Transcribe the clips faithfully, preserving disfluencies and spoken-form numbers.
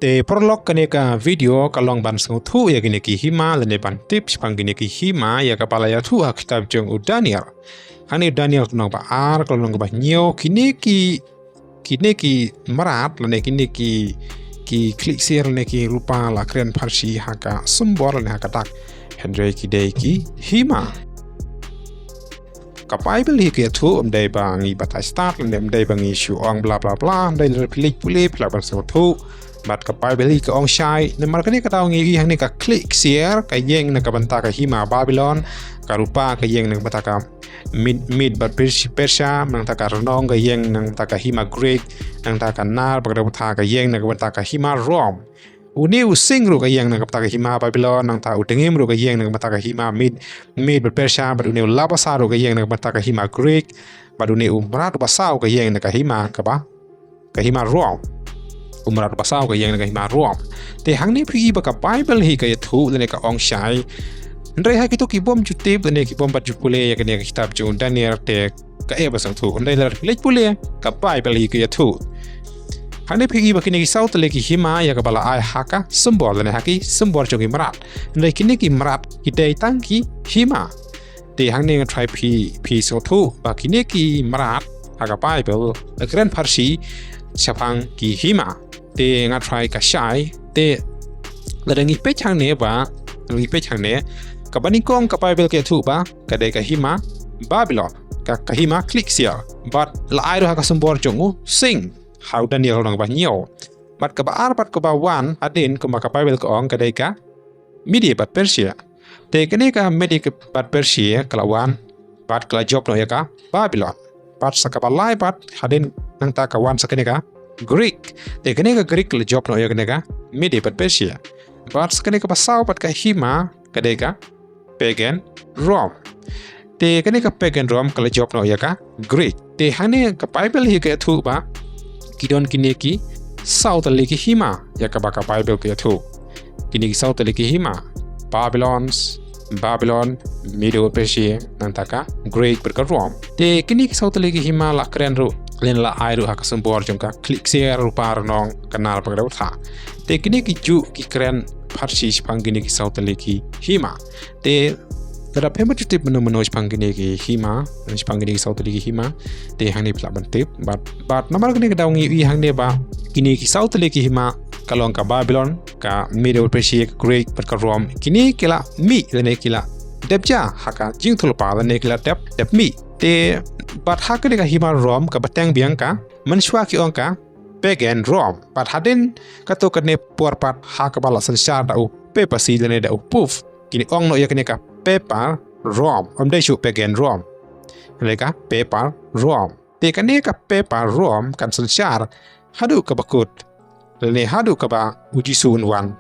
Te paralok, kane ka video ka long ban sngewthuh ïa kine ki hima lane ban tip shaphang kine ki hima ïa kaba la ïathuh ha kitab jong u Daniel. Hangne u Daniel ka lynnong ba ar, ka lynnong ba hynñiew, kine ki kine ki mrad lane kine ki ki khlieh ksiar lane ki rupa la kren pharshi ha ka symbol lane ha ka dak. Hynrei ki dei ki hima. Ka Baibl hi ka ïathuh, ym dei ba ngi batai stad lane ym dei ba ngi shu ong bla bla bla, ym dei, lada phi leit pule phi lah ban sngewthuh. Bad ka Baibl hi ka ong shai, namar kane ka daw ngi ïohi hangne ka khlieh ksiar ka ïeng na ka bynta ka hima Babilon, ka rupa ka ïeng na ka bynta ka Mid, Mid bad Pers-, Persia, nangta ka rnong ka ïeng na ka bynta ka hima Greek, nangta ka nar bad ka dewbtha ka ïeng na ka bynta ka hima Rom. Une u sing ruh ka ïeng na ka bynta ka hima Babilon, nangta u dngim ruh ka ïeng na ka bynta ka hima Mid, Mid bad Persia, bad une u lap ba saw ruh ka ïeng na ka bynta ka hima Greek, bad une u mrad ba saw ka ïeng na ka hima kaba, ka hima Rom. U mrad ba saw ka ïeng na ka hima Rom. Te hangne phi i ba ka Baibl hi ka ïathuh lane ka ong shai. Hynrei ha kito ki bym ju tip lane ki bym pat ju pule ïa kane ka kitab jong u Daniel te ka eh ba sngewthuh. Hynrei lada phi leit pule, ka Baibl hi ka ïathuh. Hangne phi i ba kine ki saw tylli ki hima ïa kaba la ai ha ka symbol lane ha ki symbol jong ki mrad. Hynrei kine ki mrad ki dei tang ki hima. Te hangne nga try phi, phi sngewthuh ba kine ki mrad ha ka Baibl la kren pharshi shaphang ki hima. Te nga try ka shai, te lada ngi peit hangne ba, lada ngi peit hangne, kaba nyngkong ka Baibl ka ïathuh ba ka dei ka hima Babilon, ka, ka hima khlieh ksiar. Bad la ai ruh ha ka symbol jong u sing ha u Daniel lynnong ba hynñiew. Bad kaba ar bad kaba wan hadien, kumba ka Baibl ka ong, ka dei ka Media bad Persia. Te kane ka Media bad Persia ka la wan bad ka la jop noh ïa ka Babilon. Bad sa kaba lai bad hadien nangta ka wan sa kane ka Greek. Te kane ka Greek ka la jop noh ïa kane ka Media bad Persia. Bad sa kane kaba saw bad ka hima ka dei ka pagan Rome. Te kane ka pagan Rome ka la jop noh ïa ka Greek. Te hangne ka Baibl hi ka ïathuh ba ki don kine ki saw tylli ki hima ïa kaba ka Baibl ka ïathuh. Kine ki saw tylli ki hima, Babylons, Babylon, Medo Persia, nangta ka Greek bad ka Rome. Te kine ki saw tylli ki hima la kren ruh lane la ai ruh ha ka symbol jong ka khlieh ksiar, rupa, rnong, ka nar bad ka dewbtha. Te kine ki juh ki kren pharshi shaphang kine ki saw tylli ki hima. Te lada phim pat ju tip mynno mynno shaphang kine ki hima, shaphang kine ki saw tylli ki hima, te hangne phi lah ban tip. Bad, bad namar kane ka daw ngi ïohi hangne ba kine ki saw tylli ki hima, ka long ka Babilon, ka Medo Persia, ka Greek bad ka Rome, kine ki la mih lane ki la dep jia ha ka jingïathuhlypa lane ki la dep, dep mih. Te bad ha kane ka hima Rome kaba teng biang ka, mynshuwa ki ong ka pagan Rome. Bad hadien kato katne por pat ha kaba la synshar da u papacy lane da u Pope, kin ong noh ïa kane ka papal Rome. Ym dei shuh pagan Rome. Hynrei ka papal Rome. Te kane ka papal Rome kan synshar haduh kaba kut lane haduh kaba u Jisu un wan.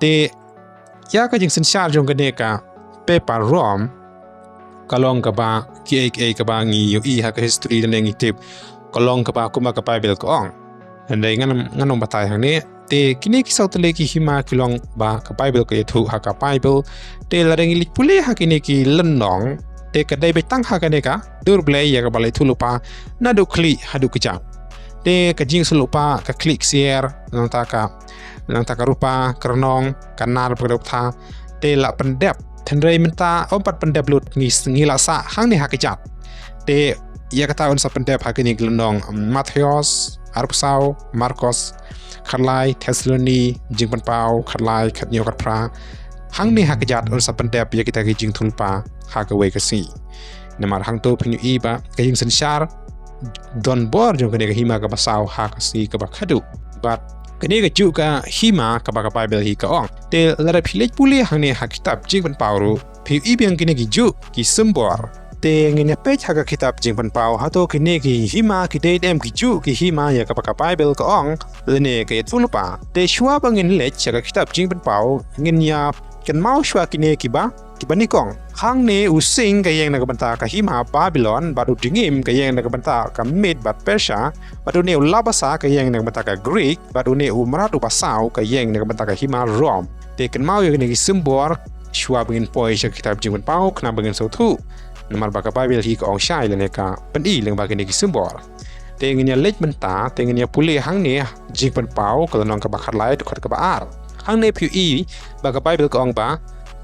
Te ïa ka jingsynshar jong kane ka papal Rome ka long kaba kiei kiei kaba ngi ïohi ha ka history lane ngi tip, ka long kaba kumba ka Baibl ka ong. Hynrei ngan, ngan ym batai hangne. Te kine ki saw tylli ki hima ki long ba ka Baibl ka ïathuh ha ka Baibl. Te lada ngi leit pule ha kine ki lynnong, te ka dei beit tang ha kane ka dur Blei ïa kaba la ïathuhlypa naduh khlieh haduh kjat. Te ka jingïathuhlypa ka khlieh ksiar, nangta ka, nangta ka rupa, ka rnong, ka nar bad ka dewbtha, te la pyndep. Hynrei mynta ym pat pyndep lut, ngi, ngi la sah hangne ha kjat. Te ïa kata un sa pyndep ha kine ki lynnong, Mathaios arphew saw, Markos khatlai, Thessaloni, Jingpynpaw khatlai, khathynñiew, khatphra. Hangne ha kjat un sa pyndep ïa kita ki jingïathuhlypa ha kawei ka sngi. Namar hangto phin ïohi ba ka jingsynshar donbor jong kane ka hima kaba saw ha ka sngi kaba khadduh. Bad kane ka juh ka hima kaba ka Baibl hi ka ong. Te lada phi leit pule hangne ha kitab Jingpynpaw ruh, phi ïohi biang kine ki juh ki symbol. Te ngin ïa peit ha ka kitab Jingpynpaw hato kine ki hima ki dei ne em ki juh ki hima ïa kaba ka Baibl ka ong lane ka ïathuhlypa. Te shuwa ba ngin leit sha ka kitab Jingpynpaw, ngin ïa kynmaw shuwa kine kiba, kiba nyngkong. Hangne u sing ka ïeng na ka bynta ka hima Babilon, bad u dngim ka ïeng na ka bynta ka Mid bad Persia, bad une u lap ba saw ka ïeng na ka bynta ka Greek, bad une u mrad uba saw ka ïeng na ka bynta ka hima Rom. Te kynmaw ïa kine ki symbol shuwa ba ngin poi sha ka kitab Jingpynpaw, khnang ba ngin sngewthuh. Namar ba ka Baibl hi ka ong shai lane ka pyni lyngba kine ki symbol. Te ngin ïa leit mynta, te ngin ïa pule hangne, Jingpynpaw ka lynnong kaba khatlai, dkhot kaba ar. Hangne phi ïohi ba ka Baibl ka ong ba,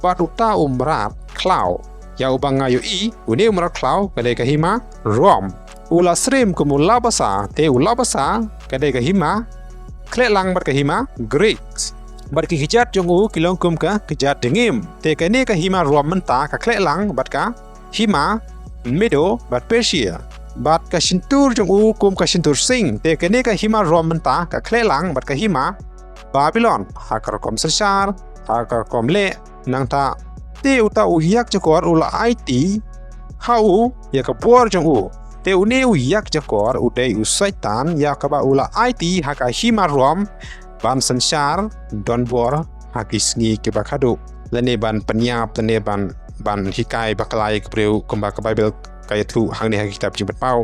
bad uta u mrad khlaw ïa uba nga ïohi, une u mrad khlaw ka dei ka hima Rom. U la syriem kum u la basa, te u la basa ka dei ka hima khleh lang bad ka hima Greek. Bad ki kjat jong u ki long kum ka kjat dngiem. Te kane ka hima Rom mynta ka khleh lang bad ka hima Medo bad Persia. Bad ka shyntur jong u kum ka shyntur sing. Te kane ka hima Rom mynta ka khleh lang bad ka hima Babilon. Ha ka rukom synshar, ha ka rukom leh, nangta te uta u ïakjakor u la aiti ha u ïa ka bor jong u. Te une u ïakjakor u dei u Soitan ïa kaba u la aiti ha ka hima Rom ban synshar donbor ha ki sngi kiba khadduh. Lane ban pynïap, lane ban, ban hikai bakla ïa ki briew kumba ka Baibl ka ïathuh hangne ha ka kitab Jingpynpaw,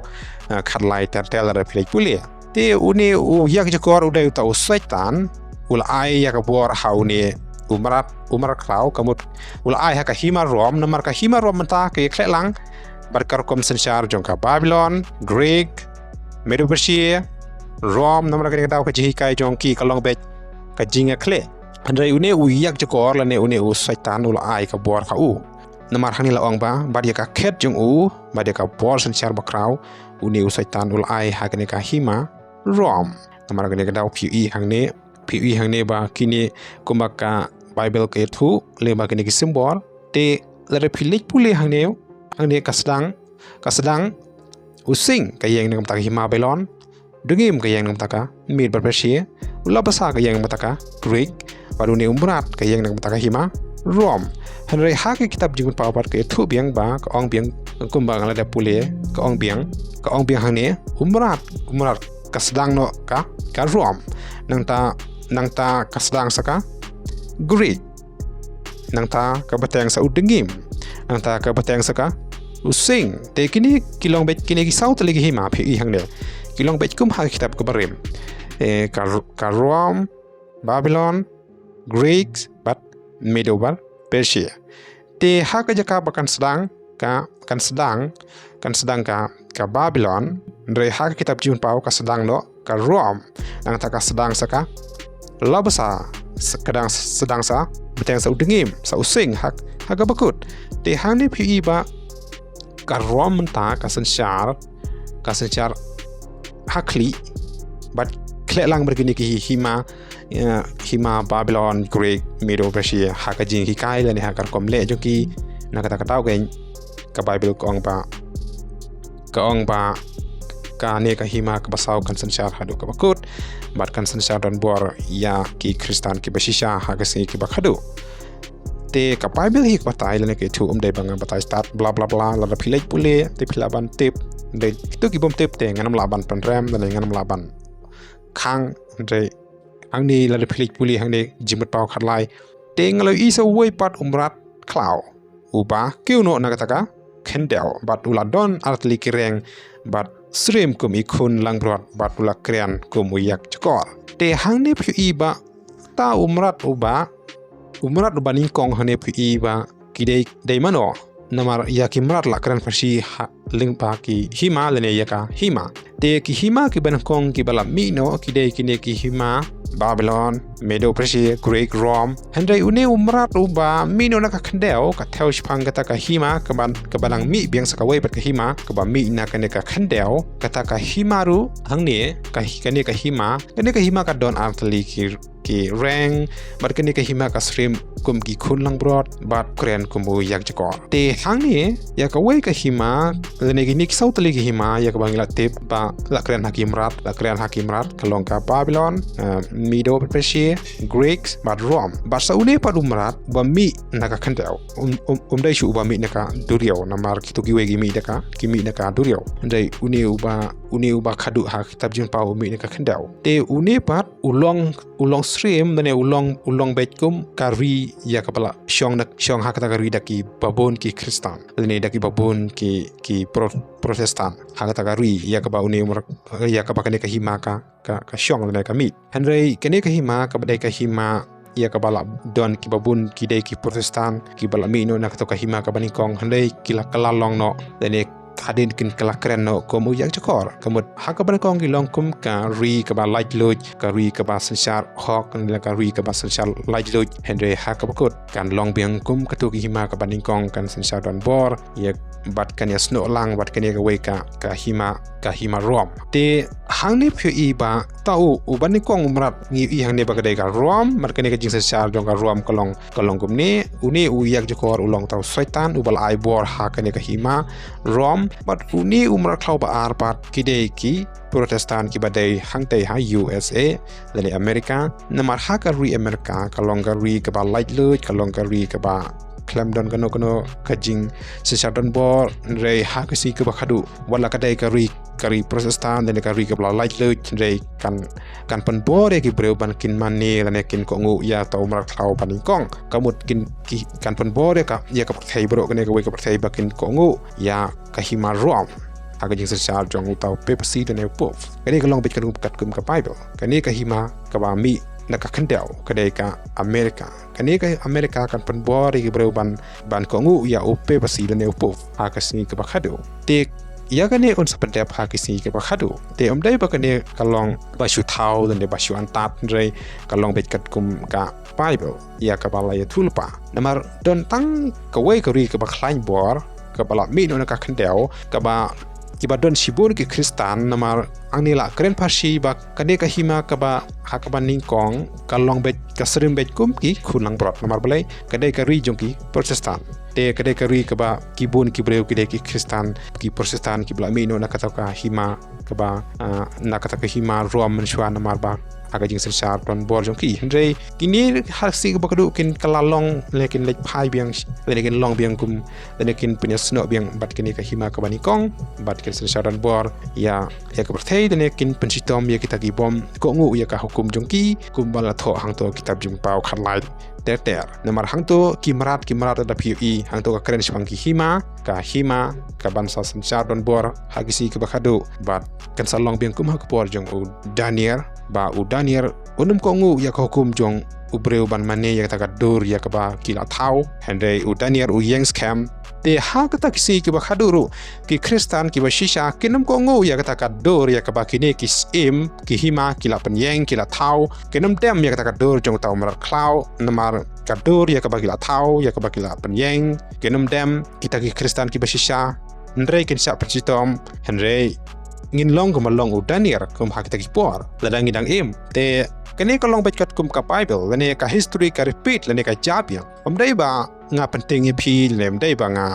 eh, khatlai ter ter lada phi leit pule. Te une u ïakjakor u dei uta u Soitan, u la ai ïa ka bor ha une u mrad, u mrad khlaw, ka mut u la ai ha ka hima Rom, namar ka hima Rom mynta ka ïakhleh lang bad ka rukom synshar jong ka Babilon, Greek, Medo Persia, Rom, namar kane ka daw ka jinghikai jong ki ka long beit ka jingïakhleh. Hynrei une u ïakjakor lane une u Soitan u la ai ka bor ha u. Namar hangne la ong ba, bad ïa ka khet jong u, bad ïa ka bor synshar bakhraw, une u Soitan u la ai ha kane ka hima Rom. Namar kane ka daw phi ïohi hangne, phi ïohi hangne ba kine kumba ka Baibl ka ïathuh, leh ba kine ki symbol, te lada phi leit pule hangne, hangne ka sdang, ka sdang, u sing ka ïeng na ka bynta ka hima Babilon, dngiem ka ïeng na ka bynta ka Medo bad Persia, u la basa ka ïeng na ka bynta ka Greek, bad une u mrad ka ïeng na ka bynta ka hima Rom. Hynrei ha ka kitab Jingpynpaw pat ka ïathuh biang ba ka ong biang kumba nga la dep pule, ka ong biang, ka ong biang hangne, u mrad, u mrad ka sdang noh ka, ka Rom. Nangta, nangta ka sdang sa ka Greek. Nangta ka bteng sa u dngiem. Nangta ka bteng sa ka u sing. Te kine ki long beit, kine ki saw tylli ki hima phi ïohi hangne. Ki long beit kum ha ka kitab kaba rim. Eh, ka, ka Rom, Babilon, Greek, bad Medo bad Persia. Te ha ka jaka ba kan sdang, ka, kan sdang, kan sdang ka, ka Babilon, hynrei ha ka kitab Jingpynpaw ka sdang noh ka Rom, nangta ka sdang sa ka la basa, s-, ka dang sdang sa, bteng sa u dngiem, sa u sing, ha, ha kaba kut. Te hangne phi ïohi ba ka Rom mynta ka synshar, ka synshar ha khlieh, bad khleh lang bad kine ki hima, eh, hima Babilon, Greek, Medo Persia, ha ka jinghikai lane ha ka rukom leh jong ki, na kata ka daw ka, ka Baibl ka ong ba, ka ong ba, kane ka hima kaba saw kan synshar haduh kaba kut, bad kan synshar donbor ïa ki Khristan kiba shisha ha ki sngi kiba khadduh. Te ka Baibl hi ka batai lane ka ïathuh, ym dei ba nga batai stad bla bla bla, lada phi leit pule, te phi lah ban tip, dei kito ki bym tip te ngan ym lah ban pynrem, lane ngan ym lah ban khang, dei hangne lada phi leit pule hangne Jingpynpaw khatlai. Te nga la ïohi sa uwei pat u mrad khlaw, uba kiew noh na kata ka khyndew, bad u la don artylli ki reng, bad syriem kum i khun langbrot, bad u la kren kum u ïakjakor. Te hangne phi ïohi ba, ta u mrad uba, u mrad uba nyngkong hangne phi ïohi ba, ki dei, dei mano. Namar ïa ki mrad la kren pharshi ha lyngba ki hima lane ïa ka hima. Te ki hima kiba nyngkong kiba la mih noh ki dei kine ki hima Babilon, Medo Persia, Greek, Rom. Hynrei une u mrad uba mih noh na ka khyndew, ka thew shaphang kata ka hima, kaba, kaba nang mih biang sa kawei pat ka hima, kaba mih na kane ka khyndew, kata ka hima ruh, hangne, ka hi-, kane ka hima, kane ka hima ka don artylli ki ki reng, bad kane ka hima ka syriem kum ki khun langbrot, bad kren kum u ïakjakor. Te hangne, ïa kawei ka hima, lane kine ki saw tylli ki hima, ïa kaba ngi la tip, ba la kren ha ki mrad, la kren ha ki mrad, ka long ka Babilon, eh, Medo Persia, Greek, bad Rom. Bad sa une pat u mrad, ba mih na ka khyndew. Um, um, um dei shuh uba mih na ka duriaw, namar kito kiwei ki mih na ka, ki mih na ka duriaw. Hynrei une uba, une uba khadduh ha kitab Jingpynpaw u mih na ka khyndew. Te une pat, u long, u long syriem, lane u long, u long beit kum ka ri ïa kaba la shong na, shong ha kata ka ri da kiba bun ki Khristan. Lane da kiba bun ki, ki Pro-, Protestant. Ha kata ka ri ïa kaba une u mrad, ïa kaba kane ka hima ka, ka, ka shong lane ka mih. Hynrei kane ka hima kaba dei ka hima ïa kaba la don kiba bun ki dei ki Protestant, kiba la mih noh na kato ka hima kaba nyngkong, hynrei ki la kylla long noh. Lane hadien kin kylla kren noh kum u ïakjakor. Ka mut ha kaba nyngkong ki long kum ka ri kaba laitluid, ka ri kaba synshar hok, ne ka ri kaba synshar laitluid. Hynrei ha kaba kut kan long biang kum katto ki hima kaba nyngkong, kan synshar donbor ïa, bad kan ïasnoh lang bad kane kawei ka, ka hima, ka hima Rom. Te hangne phi ïohi ba uta u, uba nyngkong u mrad, ngi ïohi hangne ba ka dei ka Rom, bad kane ka jingsynshar jong ka Rom ka long, ka long kumne. Une u ïakjakor u long uta u Soitan uba la ai bor ha kane ka hima Rom, bad une u mrad khlaw ba ar pat ki dei ki Protestant kiba dei hangtei ha U S A lane America. Namar ha ka ri America ka long ka ri kaba laitluid, ka long ka ri kaba khlem don kano kano ka jingsynshar donbor. Hynrei ha ka sngi kaba khadduh, wat la ka dei ka ri, ka ri Protestant lane ka ri kaba laitluid, hynrei kan, kan pynbor ïa ki briew ban kin mane lane kin kohnguh ïa uta u mrad khlaw ba nyngkong. Ka mut kin, ki, kan pynbor ïa ka, ïa ka pyrthei baroh, kane kawei ka pyrthei, ba kin kohnguh ïa ka hima Rom ha ka jingsynshar jong uta u papacy lane u pope. Kane ka long beit katkum, katkum ka Bible. Kane ka hima kaba mih na ka khyndew ka dei ka America. Kane ka America kan pynbor ïa ki briew ban, ban kohnguh ïa u papacy lane u pope ha ka sngi kaba khadduh. Te ïa kane un sa pyndep ha ka sngi kaba khadduh. Te ym dei ba kane ka long ba shu thaw lane ba shu antad, hynrei ka long beit katkum ka Bible ïa kaba la ïathuhlypa. Namar don tang kawei ka ri kaba khlaiñ bor, kaba la mih noh na ka khyndew, kaba, kiba don shibun ki Khristan. Namar hangne la kren pharshi ba kane ka hima kaba ha kaba nyngkong ka long beit, ka syriem beit kum ki khun langbrot. Namar balei? Ka dei ka ri jong ki Protestant. Te ka dei ka ri kaba ki bun ki briew ki dei ki Khristan, ki Protestant, kiba la mih noh na kata ka hima kaba, ah, na kata ka hima Rom mynshuwa, namar ba ha ka jingsynshar donbor jong ki. Hynrei kine ha ka sngi kaba khadduh kin kylla long, lane kin leit phai biang, lane kin long biang kum, lane kin pynïasnoh biang bad kane ka hima kaba nyngkong, bad kin synshar donbor ïa, ïa ka pyrthei, lane kin pynshitom ïa kita kibym kohnguh ïa ka hukum jong ki, kumba la thoh hangto kitab Jingpynpaw khatlai ter ter. Namar hangto ki mrad, ki mrad, lada phi ïohi, hangto ka kren shaphang ki hima, ka hima kaban sa synshar donbor ha ka sngi kaba khadduh, bad kan sa long biang kum ha ka por jong u Daniel, ba u Daniel un ym kohnguh ïa ka hukum jong u briew ban mane ïa kata ka dur ïa kaba ki la thaw. Hynrei u Daniel u ïeng skhem. Te ha kata ka sngi kaba khadduh ruh, ki Khristan kiba shisha kin ym kohnguh ïa kata ka dur ïa kaba kine ki syiem, ki hima, ki la pynïeng, ki la thaw. Kin ym dem ïa kata ka dur jong uta u mrad khlaw, namar ka dur ïa kaba ki la thaw, ïa kaba ki la pynïeng, kin ym dem kita ki Khristan kiba shisha. Hynrei kin shah pynshitom, hynrei ngin long kumba long u Daniel kum ha kita ki por. Lada ngi dang im. Te kane ka long beit katkum ka Bible, lane ka history ka repeat, lane ka jia biang. Ym dei ba nga pyntieng ïa phi, lane ym dei ba nga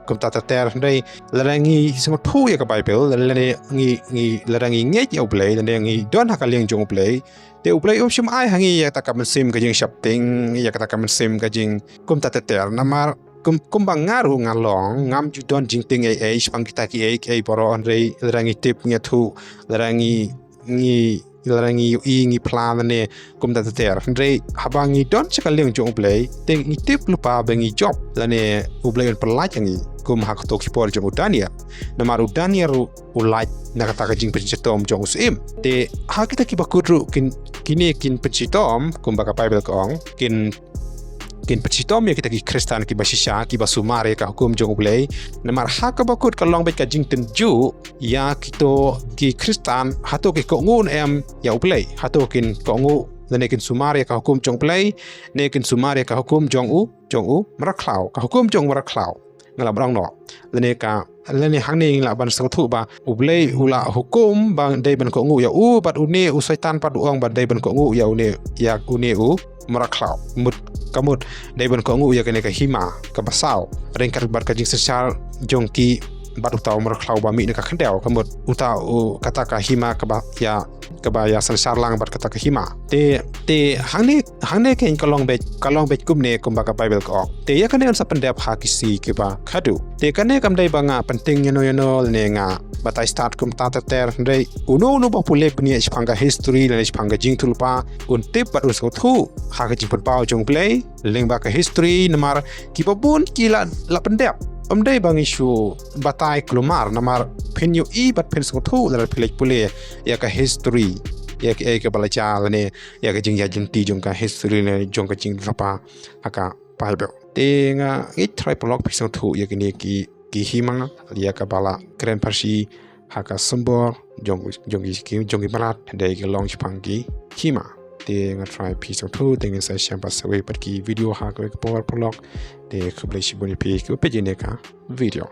kumta ter ter, hynrei lada ngi sngewthuh ïa ka Bible, lane ngi, ngi, lada ngi ngeit ïa U Blei, lane ngi don ha ka liang jong U Blei, te U Blei um shym ai ha ngi ïa kata ka mynsiem ka jingsheptieng, ïa kata ka mynsiem ka jing kumta ter ter. Namar kum, kumba nga ruh nga long, ngam ju don jingtieng ei ei shaphang kita kiei kiei baroh, hynrei lada ngi tip ngi ïathuh, lada ngi, ngi, lada ngi ïohi, ngi phla lane kumta ter ter. Hynrei haba ngi don sha ka liang jong U Blei, te ngi tip lypa ba ngi jop lane U Blei un pyllait ïa ngi kum ha kato ki por jong u Daniel. Namar u Daniel ruh u lait na kata ka jingpynshitom jong u syiem. Te ha kita kiba kut ruh kin, kine kin pynshitom, kumba ka Bible ka ong, kin, kin pynshitom ïa kita ki Khristan kiba shisha, kiba sumar ïa ka hukum jong U Blei. Namar ha kaba kut ka long beit ka jingtynjuh ïa kito ki Khristan, hato ki kohnguh ne em ïa U Blei, hato kin kohnguh lane kin sumar ïa ka hukum jong U Blei, ne kin sumar ïa ka hukum jong u, jong u mrad khlaw, ka hukum jong u mrad khlaw. Nga la ba ong noh. Lane ka, lane hangne ngi lah ban sngewthuh ba U Blei u la hukum ba dei ban kohnguh ïa u, bad une u Soitan pat u ong ba dei ban kohnguh ïa une, ïa une u mrad khlaw. Mut, ka mut dei ban kohnguh ïa kane ka hima kaba saw, ryngkat bad ka jingsynshar jong ki bad uta u mrad khlaw ba mih na ka khyndew. Ka mut uta u, kata ka hima kaba ïa, kaba ïa synshar lang bad kata ka hima. Te, te hangne, hangne kein ka long beit, ka long beit kumne kumba ka Bible ka ong. Te ïa kane yn sa pyndep ha ki sngi kiba khadduh. Te kane kam dei ba nga pyntieng ïano ïano lane nga batai stad kumta ter ter, hynrei uno uno ba pule bniah shaphang ka history lane shaphang ka jingïathuhlypa, un tip bad un sngewthuh ha ka jingpynpaw jong U Blei lyngba ka history. Namar kiba bun ki la, la pyndep. Ym dei ba ngi shu batai kulmar, namar phin ïohi bad phin sngewthuh lada phi leit pule ïa ka history, ïa kaei kaba la jia lane ïa ka jingïaid lynti jong ka history ne jong ka jingïathuhlypa ha ka Bible. Te nga ngeit trai paralok phi sngewthuh ïa kine ki ki hima, ïa kaba la kren pharshi ha ka sumbor jong jong ki jong ki mrad, dei ki long shaphang ki hima. Te nga trai phi sngewthuh, te ngin sa ïashem pat sa kawei pat ki video ha kawei ka por paralok. Te khublei shibun ïa phi kiba peit ïa kane ka video.